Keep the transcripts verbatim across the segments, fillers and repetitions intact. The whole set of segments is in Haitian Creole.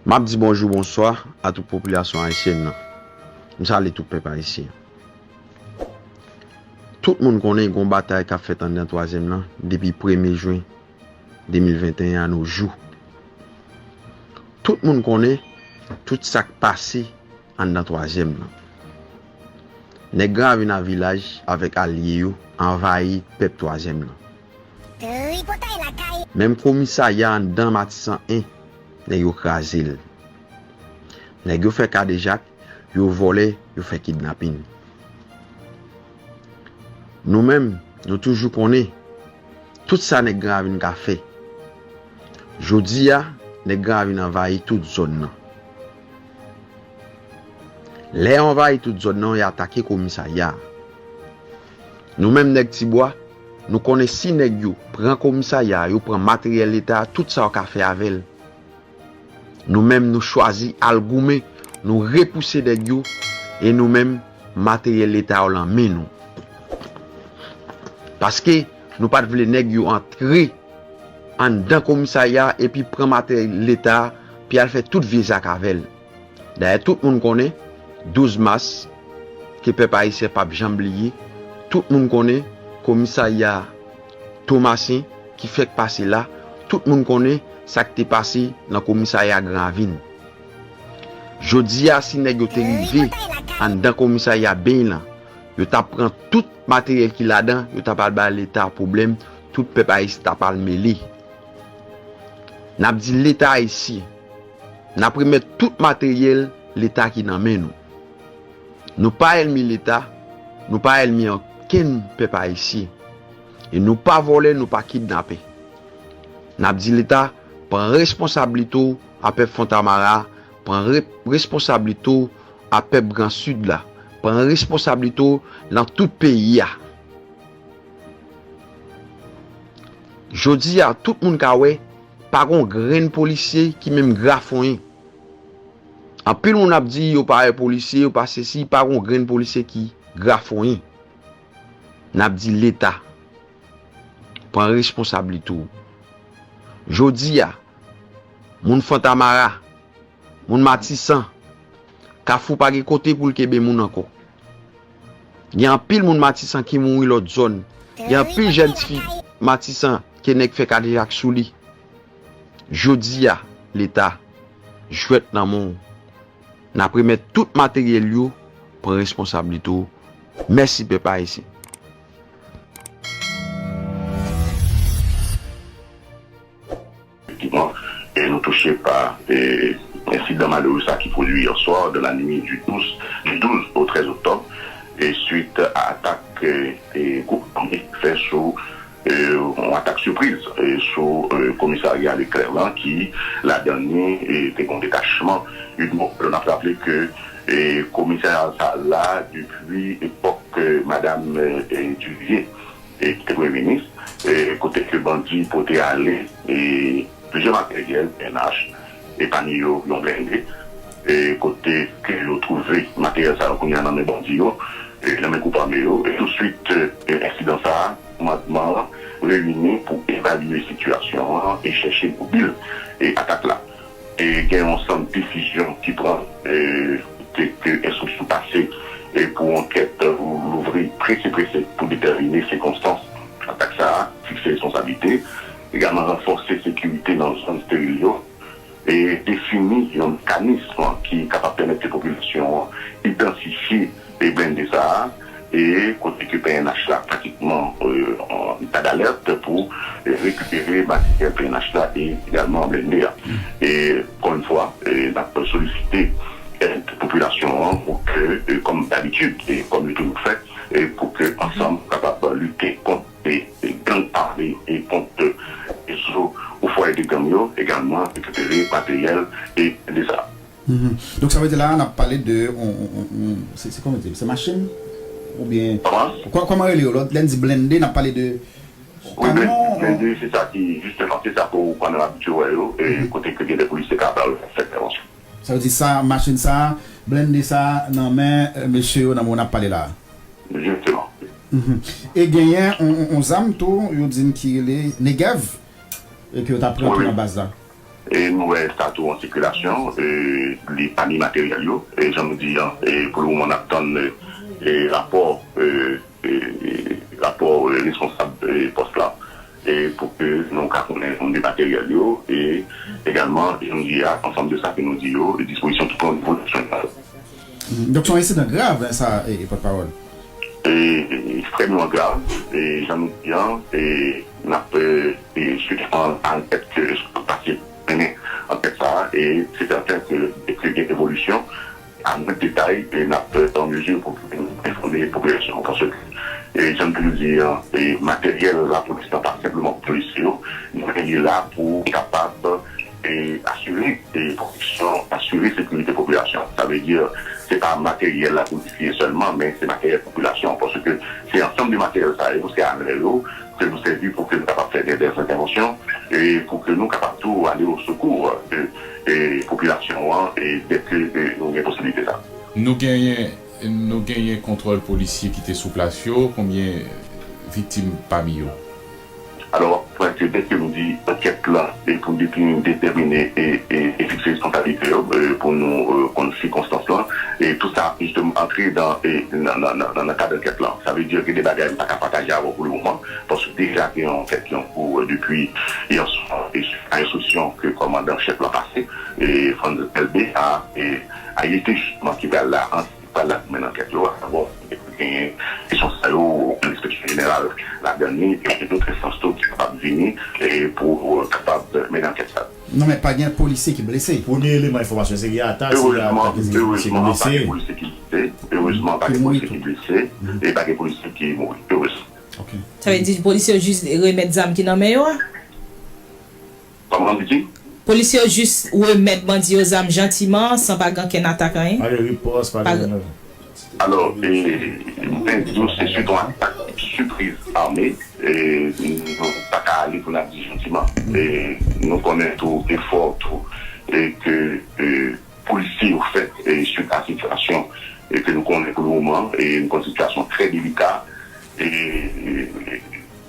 M ap di bonjou, bonswa a tout popilasyon ayisyèn nan. M salye tout pèp ayisyen. Tout moun konnen gon batay k ap fèt anndan twazyèm nan depi premye jen de mil venteyen a no jou. Tout moun konnen tout sa k pase anndan twazyèm nan. Nèg Gran Ravin a Vilaj avèk alye yo anvayi pèp twazyèm nan. Tripotay lakay. Menm komisarya anndan Matisan en, nèg yo kraze l. Nèg yo fè kadejak, yo vòlè, yo fè kidnapin. Nou menm, nou toujou konnen tout sa nèg Gran Ravin ka fè. Jodi a, nèg Gran Ravin anvayi tout zòn nan. Lè yo anvayi tout zòn nan, yo atake komisarya a. Nou menm nèg Tibwa, nou konnen si nèg yo pran komisarya a, yo pran materyèl leta a, tout sa yo ka fè avè l. Nou menm, nou chwazi al goumen, nou repouse nèg yo, e nou menm, materyèl leta yo lan men nou. Paske nou pa t vle nèg yo antre anndan komisarya a epi pran materyèl leta a, pi al fè tout vye zak avè l. Dayè, tout moun konnen douz mas ke pèp ayisyen p ap janm bliye. Tout moun konnen komisarya Tomasen ki fèk pase la. Tout moun konnen sa k te pase nan komisarya Gran Ravin. Jodi a, si nèg yo te rive anndan komisarya Beny lan, yo t ap pran tout materyèl ki ladan, yo t ap al bay leta pwoblèm, tout pèp ayisyen t ap al mele. N ap di leta ayisyen, n ap remèt tout materyèl leta ki nan men nou. Nou pa ènmi leta, nou pa ènmi okenn pèp ayisyen. E nou pa vòlè, nou pa kidnapè. N ap di leta, pran responsablite w a pèp Fontamara, pran re-, responsablite w a pèp Gran Sid la, pran responsablite w nan tout peyi a. Jodi a, tout moun ka wè, pa gon grenn polisye ki menm grafonyen. Anpil moun ap di yo pa wè polisye, yo pa sesi, pa gon grenn polisye ki grafonyen. N ap di leta, pran responsablite w. Jodi a, moun Fontamara, moun Matisan, Kafou pa gen kote pou l kenbe moun ankò. Gen anpil moun Matisan ki mouri lòt zòn. Gen anpil jèn tifi Matisan ke nèg fè kadejak sou li. Jodi a, leta, jwèt nan men w. N ap remèt tout materyèl yo, pran responsablite w. Mèsi, pèp ayisyen. Effectivement, et nous touchés par eh, incident malheureux ça qui produit hier soir, dans la nuit du douze, du douze au treize octobre, et suite à attaque eh, eh, groupe armé fait sous eh, yon atak sipriz eh, sou eh, komisarya Leclerc lan ki ladan ni eh, te gen detachman U D M O. Nou ap raple ke eh, komisarya sa la depi epòk eh, madam eh, Duvivier eh, ki te premye minis, eh, kote ke bandi pote ale eh, plizyè materyèl P N H, e pami yo yon blende, eh, kote ke yo twouve materyèl sa yo kounye a nan men bandi yo, eh, nan men gwoup ame yo, e touswit eh, ensidan sa a, kòmandman an reyini pou evalye sitiyasyon an e chèche mobil eh, atak la. E gen yon sanm desizyon ki pran, eh, kote ke enstriksyon pase eh, pou ankèt louvri prese prese pou detèmine sikonstans atak sa a, fikse responsablite, egalman ranfòse sekirite nan zòn steril yo, e defini yon mekanism ki kapab pèmèt ke popilasyon an idantifye e blende sa a, e kote ke P N H la pratikman an eta dalèt pou rekipere materyèl P N H la e egalman blende a. E ankò yon fwa, n ap solisite èd popilasyon an pou ke, kòm dabitid e kòm yo toujou fè, pou ke ansanm kapab lite kont gang ame e kont rezo ou fwaye de gang yo, egalman rekipere materyèl e blende sa a. Donk sa vle di la n ap pale de on, on, on, on, se, se kòman di se machin oubyen Kòman? Kò- kòman rele yo lè n di blende n ap pale de Wi, kamyon blende se sa ki jisteman se sa ke w pandan abitye wè yo e kote ke gen de polisye ka ba yo fè entèvansyon. Sa vle di sa machin sa blende sa nan men euh, mesye yo nan moun ap pale la. Jisteman. E genyen on, on, on zam tou yo di m ki rele Negev e ke yo ta pran tou nan baz la. E nou wè sa tou an sikilasyon, e, li pami materyèl yo. E jan nou di an, e pou le moman n ap tann, e, rapò, e, e, rapò, e, responsab, e, pòs la, e pou ke nou ka konnen nonm de materyèl yo, e egalman, jan nou di a, ansanm de sa ke nou di yo, e dispozisyon ki pran o nivo nasyonal. Donk, se yon ensidan grav, sa, e, pòtpawòl. E, ekstrèmman grav, e, jan nou di an, e, n ap, e, e, swiv an ankèt ke pase mennen ankèt sa a, e se sèten ke dèke gen evolisyon, a mwen detay, e n ap an mezi pou enfòme popilasyon an. Paske, e, jan nou di an, e, materyèl lapolis lan pa senpleman pou polisye yo, men li la pou kapab, e, asire, e, pwoteksyon, asire sekirite popilasyon. Sa vle di, se pa materyèl lapolis li ye sèlman, men se materyèl popilasyon an. Paske se ansanm de materyèl sa yo, se amè yo, ke nou sèvi pou ke nou kapab fè de, de entèvansyon e pou ke nou kapab tou ale o sekou de, e, popilasyon an e dèke, e, nou gen posiblite sa. Nou genyen, nou genyen kontwòl polisye ki te sou plas yo, konbyen viktim pami yo? Alò, w ap wè ke dèke nou di ankèt la, e pou depi detèmine e, e, e fikse responsablite yo, e, pou nou, e, konn sikonstans lan, e tou sa ap jisteman antre dan, e, nan, nan, nan, nan kad ankèt lan. Sa vle di gen de bagay m pa ka pataje avè w pou le moman, paske deja gen yon ankèt ki an kou, e, depi yè swa, e, a enstriksyon ke kòmandan chèf lan pase, e, Franz Elbé a, e, a li te jisteman ki pral la, an, pral la pou mennen ankèt yo, a, bon, genyen kesyon sa yo, enspeksyon jeneral ladann li, e gen dòt enstans tou ki kapab vini, e pou, e, kapab mennen ankèt sa. Non, men pa gen polisye ki blese. Premye eleman enfòmasyon, se gen atak, se gen atak, se gen polisye ki blese. Erezman, pa gen polisye ki blese. Erezman, pa gen polisye ki blese. E pa gen polisye ki mouri. Erezman. Ok. Sa vle di polisye yo jis remèt zam ki nan men yo a? Kòman w di? Polisye yo jis remèt bandi yo zam jantiman, san pa gen okenn atak, anyen? Pa gen ripòs, pa gen. Alò, e, mwen di w se swit yon atak sipriz ame, e, nou pa ka ale pou n ap di jantiman. E, nou konnen tou efò tou, e, ke, e, polisye yo fè, e, swit a sitiyasyon, e, ke nou konnen pou le moman, e, nou konnen sitiyasyon trè delika, e, e,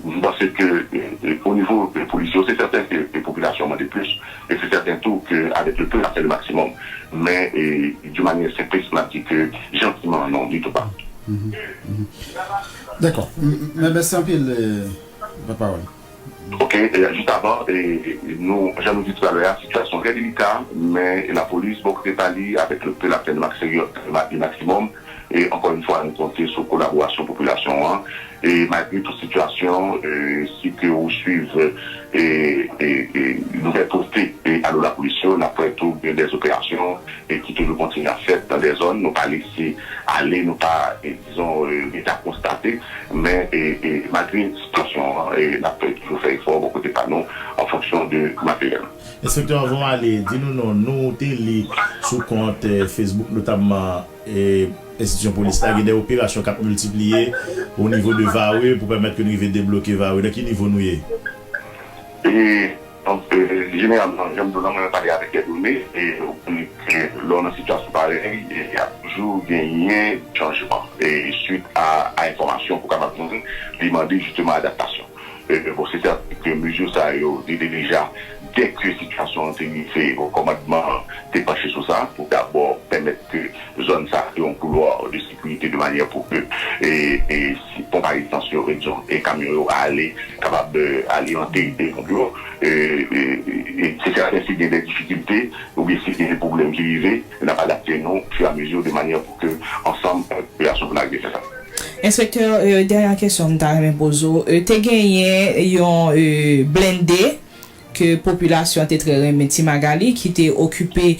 m panse ke, e, e, o nivo, e, polisye yo, se sèten ke, e, popilasyon mande plis, e se sèten tou ke avec le peu, n ap fè le maximum. Men, e, d'une manière simpliste, m ap di ke jantiman, non, ditou pa. Mhm, mhm. Dakò. M, m, mèsi anpil, e, pòtpawòl. Ok, e, jis avan, e, e, nou, jan nou di talè a, sitiyasyon trè delika, men lapolis, bò kote pa li, avec le peu, l ap fè le maxi-, le maximum. E ankò yon fwa, nou konte sou kolaborasyon popilasyon an. E malgre tout sitiyasyon, e, si ke ou swiv, e, e, e, nouvèl poste, e, alo lapolis yo, n ap wè tou gen dè operasyon, e, ki toujou kontinye ap fèt nan dè zòn. Nou pa lese ale, nou pa, e, dizon, e, rete ap konstate. Men, e, e, malgre sitiyasyon an, e, n ap toujou fè efò bò kote pa nou, an fonksyon de materyèl. Enspektè, anvan w ale, di nou non, nou te li sou kont, e, Facebook, notamman, e, enstitisyon polis la, gen de operasyon k ap miltipliye o nivo de Vare pou pèmèt ke n rive debloke Vare. Nan ki nivo nou ye? E, donk, e, jeneralman, jan m di w lan, mwen pale avèk kè done, e ou konnen ke lè w nan sitiyasyon parèy, e, y ap toujou genyen chanjman. E swit a, a enfòmasyon pou kapab jwenn, li mande jisteman adaptasyon. E, bon, se sèten ke mezi sa yo, li te deja, dèke sitiyasyon an te rive, bon, kòmandman an te panche sou sa, pou dabò pèmèt ke zòn sa a kreye yon koulwa de sekirite de manyè pou ke, e, e, si ponp a esans yo, e, dizon, e kamyon yo ale, kapab, e, alimante, e, ponp yo. E, e, e, se sèten si gen de difikilte, oubyen si gen de pwoblèm ki rive, n ap adapte nou, ofiramezi, de manyè pou ke, ansanm, e, popilasyon pou n arive fè sa. Enspektè, e, dènyè kesyon m ta renmen poze w, e, te genyen yon, e, blende ke popilasyon an te trè renmen Ti Magali, ki te okipe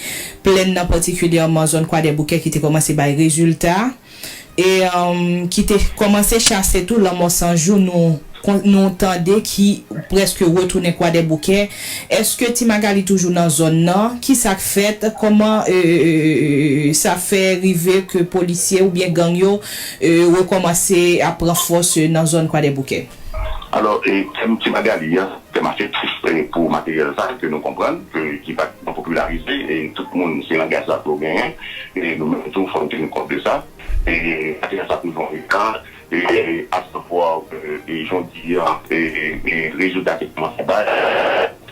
plèn nan, patikilyèman zòn Kwadèboukè, ki te kòmanse bay rezilta, e, em, ki te kòmanse chase tou lanmò san jou nou, kon-, nou tande ki prèske retounen Kwadèboukè. Èske Ti Magali toujou nan zòn nan? Kisa k fèt? Kòman, e, e, e, e, sa fè rive ke polisye oubyen gang yo, e, rekòmanse ap pran fòs, e, nan zòn Kwadèboukè? Alò, e, tèm Ti Magali a, tèm ase tris, e, pou materyèl sa ke nou konprann, ke, ki pa t popilarize, e tout moun, se langaj sa ke w genyen, e nou menm tou, fò n teni kont de sa. E materyèl sa toujou an reta, e asavwa, e, e jan w di a, e, e rezilta ki kòmanse bay.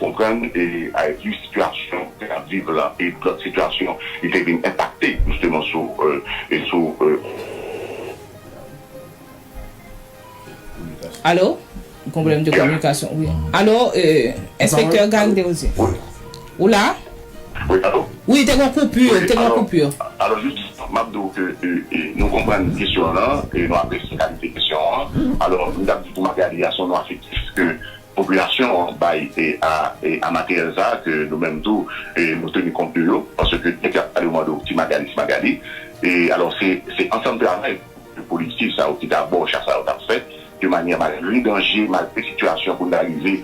konprann e a di sitiyasyon ke n ap viv la e lòt sitiyasyon li te vin enpakte jisteman sou e sou Alo? Yon pwoblèm de kominikasyon, wi. Alo, enspektè Gary Desrosiers. Ou la? Wi, te gen yon koupi, te gen yon koupi. Alò, jis, m ap di w ke nou konprann kesyon an, e nou apresye kalite kesyon an. Alò, m t ap di pou Magali a, se yon non afektif ke popilasyon an bay a materyèl sa a, ke nou menm tou, nou teni kont de yo, paske depi y ap pale, yo mande w ti Magali, ti Magali. E alò, se ansanm travay ke polisye sa yo ki ta bò chas sa yo t ap fè, de manyè malgre danje, malgre sitiyasyon pou n ta rive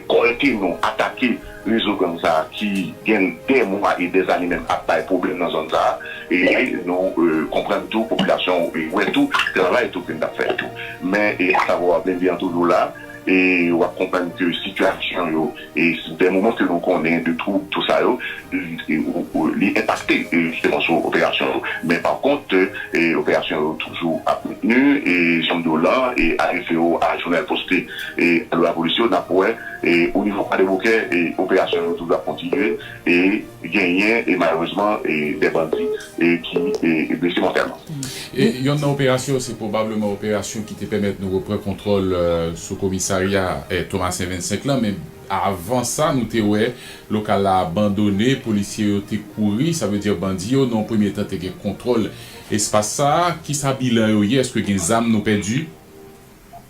kòlte nou, atake rezo gang sa a ki gen dè mwa e dè zane menm ap bay pwoblèm nan zòn sa a. E nou konprann tou, popilasyon wè tou travay tou ke n t ap fè tou. Men, e asavwa, blende an toujou la, e w ap konprann ke sitiyasyon yo, e dè moman ke nou konnen de twoub, tou sa yo, li enpakte jisteman sou operasyon yo. Men pa kont, operasyon yo toujou ap mentni, e jan m di w la, e a refe yo a jounal poste e a lapolis yo, n ap wè, e o nivo Kwadèboukè, e operasyon yo toujou ap kontinye, e genyen, e malerezman, e dè bandi e ki e blese mòtèlman. E yonn nan operasyon yo, se pwobableman operasyon ki te pèmèt nou reprann kontwòl sou komisarya Tomasen vennsenk lan, men avan sa, nou te wè lokal la abandone, polisye yo te kouri, sa vle di bandi yo, nan yon premye tan, te gen kontwòl espas sa a. Kisa bilan yo ye? Èske gen zam nou pèdi?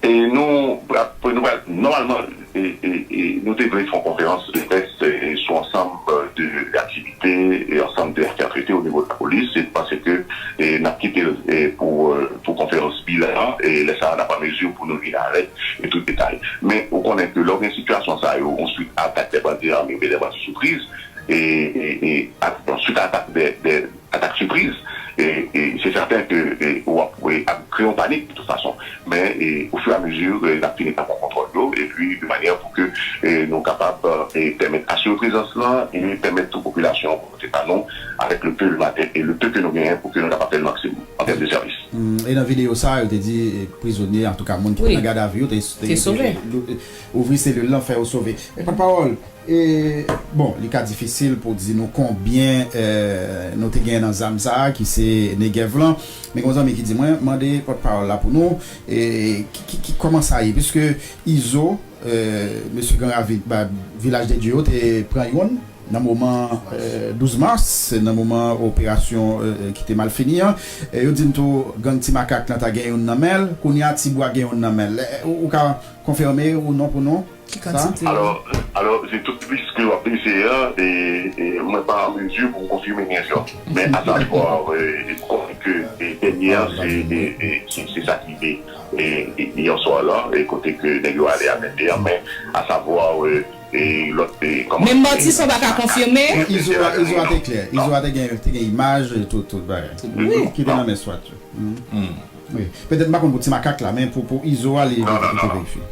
E nou, nou pral, nòmalman, e, e, e, nou te vle fè yon konferans de près e, sou ansanm de aktivite e ansanm de afè trete o nivo de lapolis, e paske e, n ap kite l e, pou, e, pou konferans bilan an, e lè sa a, n ap an mezi pou nou vin avèk e tout detay. Men, ou konnen ke lè w gen sitiyasyon sa yo, yon swit a atak de bandi ame oubyen de bandi sipriz, e, e, e, ak, bon, swit a atak de, de atak sipriz, e, e se sèten ke e, w ap, e, ap kreye yon panik de tout fason. Men, e, ofiramezu, e, n ap fini pran kontwòl yo, epi de manyè pou ke e, nou kapab e, pèmèt asire prezans lan e pèmèt tou popilasyon an pote pa nou avèk le peu, le maten e le peu ke nou genyen pou ke nou kapab fè le maksimòm an tèm de sèvis. E nan videyo sa a, yo te di e, prizonye, antouka moun ki te nan gadavi yo, te, te, te ouvri selil lan, fè yo sove. E pòtpawòl, E, bon, li ka difisil pou di nou konbyen e, nou te gen nan zam sa a, ki se Negev lan. Men gen yon zanmi ki di mwen, mande pòtpawòl la pou nou, e, ki, ki, ki, kòman sa ye, piske Izo, e, mesye Gran Ravin, ba, Vilaj de Dye yo te pran youn nan moman e, douz mas, nan moman operasyon e, e, ki te mal fini an. E, yo di n tou, gang Ti Makak lan ta gen youn nan men l, kounye a Tibwa gen youn nan men l. E, ou, ou ka konfime ou non pou nou? Ki kantite? Alò, alò se tout plis ke w ap eseye an, e, e mwen pa an mezi pou m konfime gen zòt. Men asavwa, e, konnen ke e, dènye an, se, e, e, se, se sa ki rive e, e, yè swa la, e, kote ke nèg yo ale a vennde an, men asavwa, e, e, lòt, e, kòman. Men Matisan pa ka konfime? Izo a, Izo a te klè. Izo a te gen, te gen imaj, e, tout, tout bagay. Ki te nan men swat yo. Wi. Petèt m pa konn pou Ti Makak la, men pou, pou Izo a, li, li, li te verifye.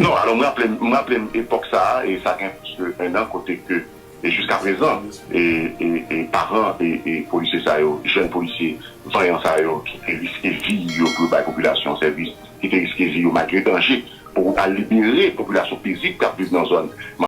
Non, alò, m raple m, m raple m epòk sa a, e sa gen plis ke en an, kote ke, e jiska prezan, e, e, e paran e, e polisye sa yo, jèn polisye vanyan sa yo, ki te riske vi yo pou yo bay popilasyon an sèvis, ki te riske vi yo malgre danje, pou al libere popilasyon pezib k ap viv nan zòn